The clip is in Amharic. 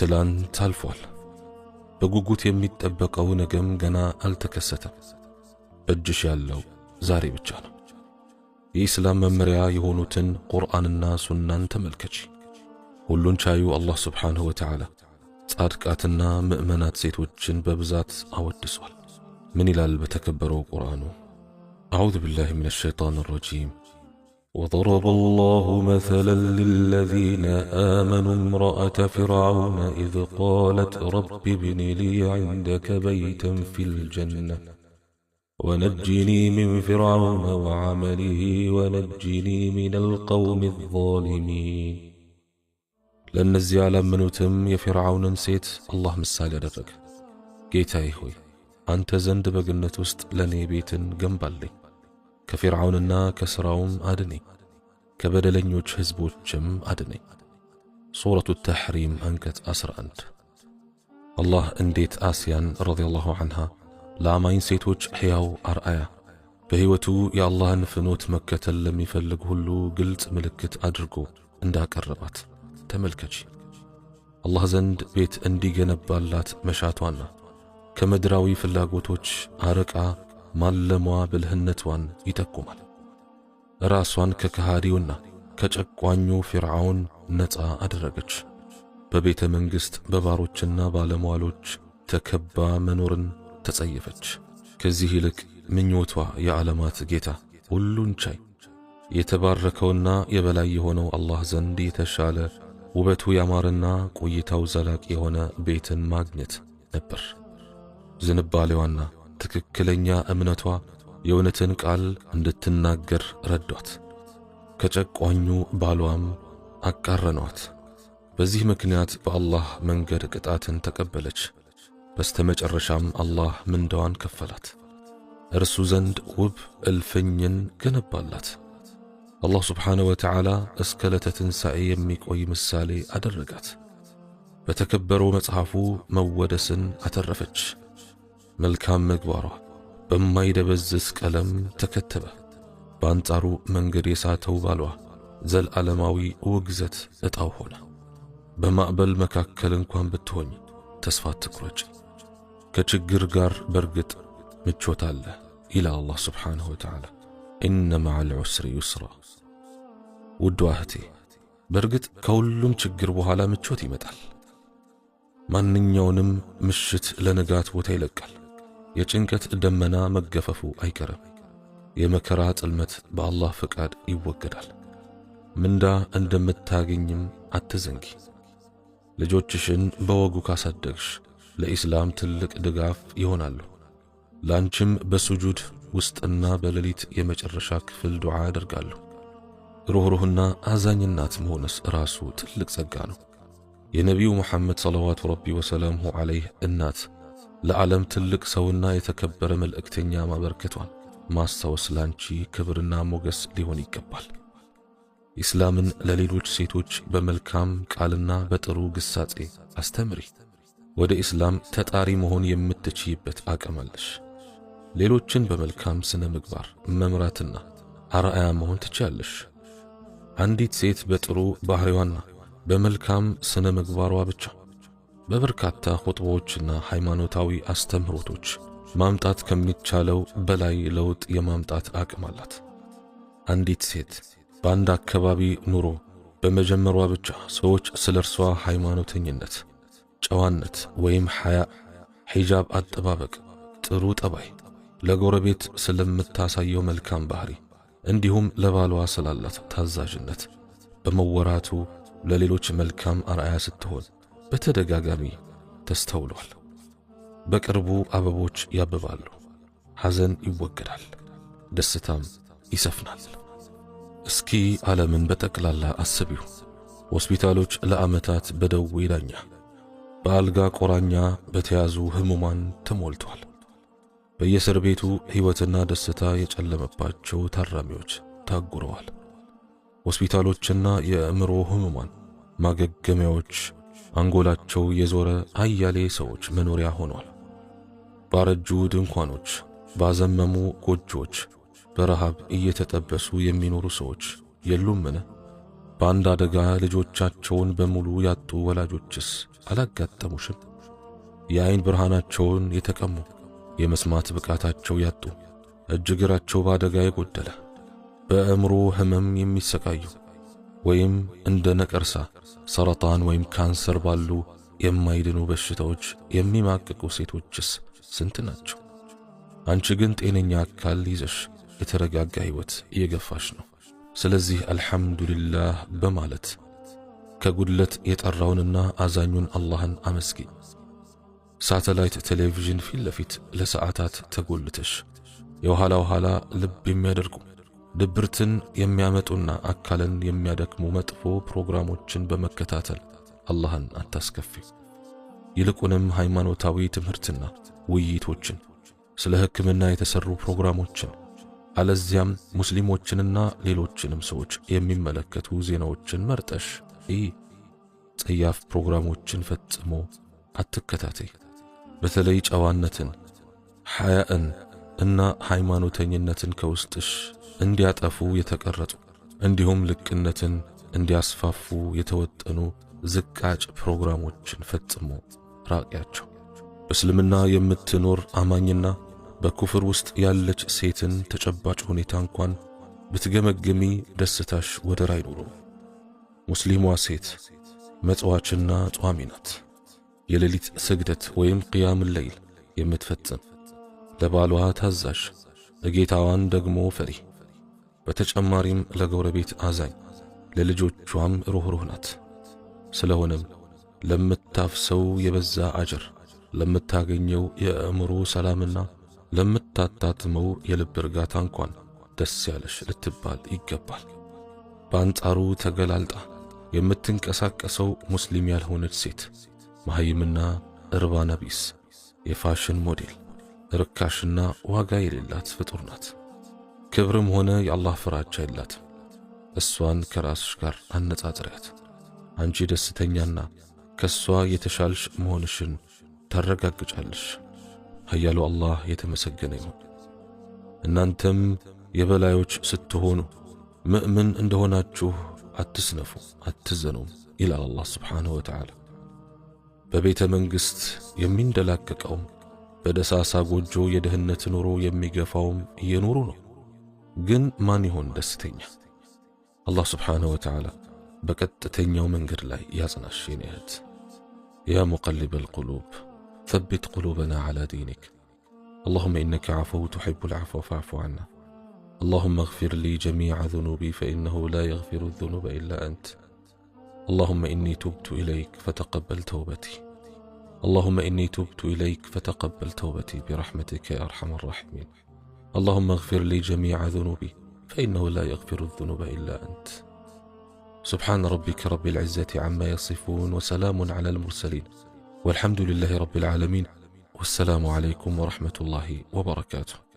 ትላንት አልፏል። በጉጉት የሚጠበቀው ነገም ገና አልተከሰተም። በእጅሽ ያለው ዛሬ ብቻ ነው። የኢስላም መመሪያ የሆኑትን ቁርአንና ሱናን ተመልከቺ። ሁሉን ቻዩ አላህ ስብሓንሁ ወተዓላ ጻድቃትና ምእመናት ሴቶችን በብዛት አወድሷል። ምን ይላል በተከበረው ቁርአኑ? أعوذ بالله من الشيطان الرجيم። وضرب الله مثلا للذين آمنوا امرأة فرعون إذ قالت رب ابن لي عندك بيتا في الجنة ونجني من فرعون وعمله ونجني من القوم الظالمين። ለእነዚያ ላመኑትም የፊርዓውንን ሴት አላህ ምሳሌ አደረገ። ጌታዬ ሆይ፣ አንተ ዘንድ በገነት ውስጥ ለእኔ ቤትን ገንባልኝ፣ ከፊርዓውንና ከሥራውም አድነኝ፣ ከበደለኞች ሕዝቦችም አድነኝ። ሱረቱ ተሕሪም አንቀጽ 11። አላህ እንዴት አስያን ረዲየላሁ ዐንሃ ለአማኝ ሴቶች ሕያው አርአያ፣ በሕይወቱ የአላህን ፍኖት መከተል ለሚፈልግ ሁሉ ግልጽ ምልክት አድርጎ እንዳቀረባት ተመልከቺ። አላህ ዘንድ ቤት እንዲገነባላት መሻቷና ከምድራዊ ፍላጎቶች አርቃ ማለሟ ብልህነቷን ይጠቁማል። ራሷን ከከሃዲውና ከጨቋኙ ፊርዓውን ነፃ አደረገች። በቤተ መንግሥት በባሮችና ባለሟሎች ተከባ መኖርን ተጸየፈች። ከዚህ ይልቅ ምኞቷ የዓለማት ጌታ፣ ሁሉን ቻይ፣ የተባረከውና የበላይ የሆነው አላህ ዘንድ የተሻለ፣ ውበቱ ያማረና ቆይታው ዘላቂ የሆነ ቤትን ማግኘት ነበር። ዝንባሌዋና ትክክለኛ እምነቷ የእውነትን ቃል እንድትናገር ረዷት። ከጨቋኙ ባሏም አቃረኗት። በዚህ ምክንያት በአላህ መንገድ ቅጣትን ተቀበለች። በስተመጨረሻም አላህ ምንዳዋን ከፈላት። እርሱ ዘንድ ውብ እልፍኝን ገነባላት። አላህ ስብሓነ ወተዓላ እስከ ዕለተ ትንሣኤ የሚቆይ ምሳሌ አደረጋት። በተከበረው መጽሐፉ መወደስን አተረፈች። መልካም ምግባሯ በማይደበዝዝ ቀለም ተከተበ። በአንጻሩ መንገድ የሳተው ባሏ ዘለዓለማዊ ውግዘት ዕጣው ሆነ። በማዕበል መካከል እንኳን ብትሆኝ ተስፋ አትቁረጭ። ከችግር ጋር በርግጥ ምቾት አለ ይላል አላህ ስብሓንሁ ወተዓላ። إن مع العسر يسرا። ውዷ እህቴ፣ በእርግጥ ከሁሉም ችግር በኋላ ምቾት ይመጣል። ማንኛውንም ምሽት ለንጋት ቦታ ይለቃል። የጭንቀት ደመና መገፈፉ አይቀርም። የመከራ ጽልመት በአላህ ፈቃድ ይወገዳል። ምንዳ እንደምታገኝም አትዘንጊ። ልጆችሽን በወጉ ካሳደግሽ ለኢስላም ትልቅ ድጋፍ ይሆናሉ። ላንቺም በሱጁድ ውስጥና በሌሊት የመጨረሻ ክፍል ዱዓ ያደርጋሉ። ሩኅሩህና አዛኝ እናት መሆንስ ራሱ ትልቅ ጸጋ ነው። የነቢዩ ሙሐመድ ሰለዋቱ ረቢ ወሰላሙሁ ዐለይህ እናት ለዓለም ትልቅ ሰውና የተከበረ መልእክተኛ ማበርከቷን ማስታወስ ላንቺ ክብርና ሞገስ ሊሆን ይገባል። ኢስላምን ለሌሎች ሴቶች በመልካም ቃልና በጥሩ ግሳጼ አስተምሪ። ወደ ኢስላም ተጣሪ መሆን የምትችይበት አቅም አለሽ። ሌሎችን በመልካም ስነ ምግባር መምራትና አርአያ መሆን ትችያለሽ። አንዲት ሴት በጥሩ ባህሪዋና በመልካም ስነ ምግባሯ ብቻ በበርካታ ኹጥቦችና ሃይማኖታዊ አስተምህሮቶች ማምጣት ከሚቻለው በላይ ለውጥ የማምጣት አቅም አላት። አንዲት ሴት በአንድ አካባቢ ኑሮ በመጀመሯ ብቻ ሰዎች ስለ እርሷ ሃይማኖተኝነት፣ ጨዋነት ወይም ሐያ፣ ሒጃብ አጠባበቅ፣ ጥሩ ጠባይ፣ ለጎረቤት ስለምታሳየው መልካም ባህሪ እንዲሁም ለባሏ ስላላት ታዛዥነት በመወራቱ ለሌሎች መልካም አርአያ ስትሆን በተደጋጋሚ ተስተውሏል። በቅርቡ አበቦች ያብባሉ፣ ሐዘን ይወገዳል፣ ደስታም ይሰፍናል። እስኪ ዓለምን በጠቅላላ አስቢው። ሆስፒታሎች ለዓመታት በደዌ ዳኛ፣ በአልጋ ቆራኛ በተያዙ ህሙማን ተሞልቷል። በየእስር ቤቱ ሕይወትና ደስታ የጨለመባቸው ታራሚዎች ታጉረዋል። ሆስፒታሎችና የአእምሮ ህሙማን ማገገሚያዎች አንጎላቸው የዞረ አያሌ ሰዎች መኖሪያ ሆኗል። ባረጁ ድንኳኖች፣ ባዘመሙ ጎጆዎች በረሃብ እየተጠበሱ የሚኖሩ ሰዎች የሉምን? በአንድ አደጋ ልጆቻቸውን በሙሉ ያጡ ወላጆችስ አላጋጠሙሽም? የአይን ብርሃናቸውን የተቀሙ፣ የመስማት ብቃታቸው ያጡ፣ እጅ እግራቸው በአደጋ የጎደለ፣ በአእምሮ ህመም የሚሰቃዩ ወይም እንደ ነቀርሳ፣ ሰረጣን ወይም ካንሰር ባሉ የማይድኑ በሽታዎች የሚማቅቁ ሴቶችስ ስንት ናቸው? አንቺ ግን ጤነኛ አካል ይዘሽ የተረጋጋ ህይወት እየገፋሽ ነው። ስለዚህ አልሐምዱሊላህ በማለት ከጉድለት የጠራውንና አዛኙን አላህን አመስግኝ። ሳተላይት ቴሌቪዥን ፊት ለፊት ለሰዓታት ተጎልተሽ የኋላ ኋላ ልብ የሚያደርጉ፣ ድብርትን የሚያመጡና አካልን የሚያደክሙ መጥፎ ፕሮግራሞችን በመከታተል አላህን አታስከፊ። ይልቁንም ሃይማኖታዊ ትምህርትና ውይይቶችን፣ ስለ ሕክምና የተሰሩ ፕሮግራሞችን፣ አለዚያም ሙስሊሞችንና ሌሎችንም ሰዎች የሚመለከቱ ዜናዎችን መርጠሽ እይ። ጸያፍ ፕሮግራሞችን ፈጽሞ አትከታተይ። በተለይ ጨዋነትን፣ ሐያእን እና ሃይማኖተኝነትን ከውስጥሽ እንዲያጠፉ የተቀረጹ እንዲሁም ልቅነትን እንዲያስፋፉ የተወጠኑ ዝቃጭ ፕሮግራሞችን ፈጽሞ ራቂያቸው። በእስልምና የምትኖር አማኝና በኩፍር ውስጥ ያለች ሴትን ተጨባጭ ሁኔታ እንኳን ብትገመግሚ ደስታሽ ወደር አይኖረውም። ሙስሊሟ ሴት መጽዋችና ጿሚ ናት። የሌሊት ስግደት ወይም قيام الليل የምትፈጽም፣ ለባሏ ታዛዥ፣ ለጌታዋን ደግሞ ፈሪ፣ በተጨማሪም ለጎረቤት አዛኝ፣ ለልጆቿም ሩኅሩህ ናት። ስለሆነም ለምታፍሰው የበዛ አጅር፣ ለምታገኘው የአእምሮ ሰላምና ለምታጣጥመው የልብ እርጋታ እንኳን ደስ ያለሽ ልትባል ይገባል። በአንጻሩ ተገላልጣ የምትንቀሳቀሰው ሙስሊም ያልሆነች ሴት መሐይምና እርባና ቢስ፣ የፋሽን ሞዴል፣ ርካሽና ዋጋ የሌላት ፍጡር ናት። ክብርም ሆነ የአላህ ፍራቻ የላትም። እሷን ከራስሽ ጋር አነጻጽሪያት። አንቺ ደስተኛና ከሷ የተሻልሽ መሆንሽን ታረጋግጫለሽ። ኃያሉ አላህ የተመሰገነ ይሁን። እናንተም የበላዮች ስትሆኑ ምእምን እንደሆናችሁ አትስነፉ፣ አትዘኑም ይላል አላህ سبحانه وتعالى። በቤተ መንግሥት የሚንደላቀቀውም በደሳሳ ጎጆ የድህነት ኑሮ የሚገፋውም እየኖሩ ነው። ግን ማን ይሆን ደስተኛ? አላህ سبحانه وتعالى በቀጥተኛው መንገድ ላይ ያጽናሽ የኔ እህት። يا مقلب القلوب ثبت قلوبنا على دينك. اللهم إنك عفو تحب العفو فاعف عنا. اللهم اغفر لي جميع ذنوبي فإنه لا يغفر الذنوب إلا أنت. اللهم إني تبت إليك فتقبل توبتي. اللهم إني تبت إليك فتقبل توبتي برحمتك يا أرحم الراحمين. اللهم اغفر لي جميع ذنوبي فإنه لا يغفر الذنوب إلا أنت. سبحان ربك رب العزة عما يصفون وسلام على المرسلين والحمد لله رب العالمين، والسلام عليكم ورحمة الله وبركاته.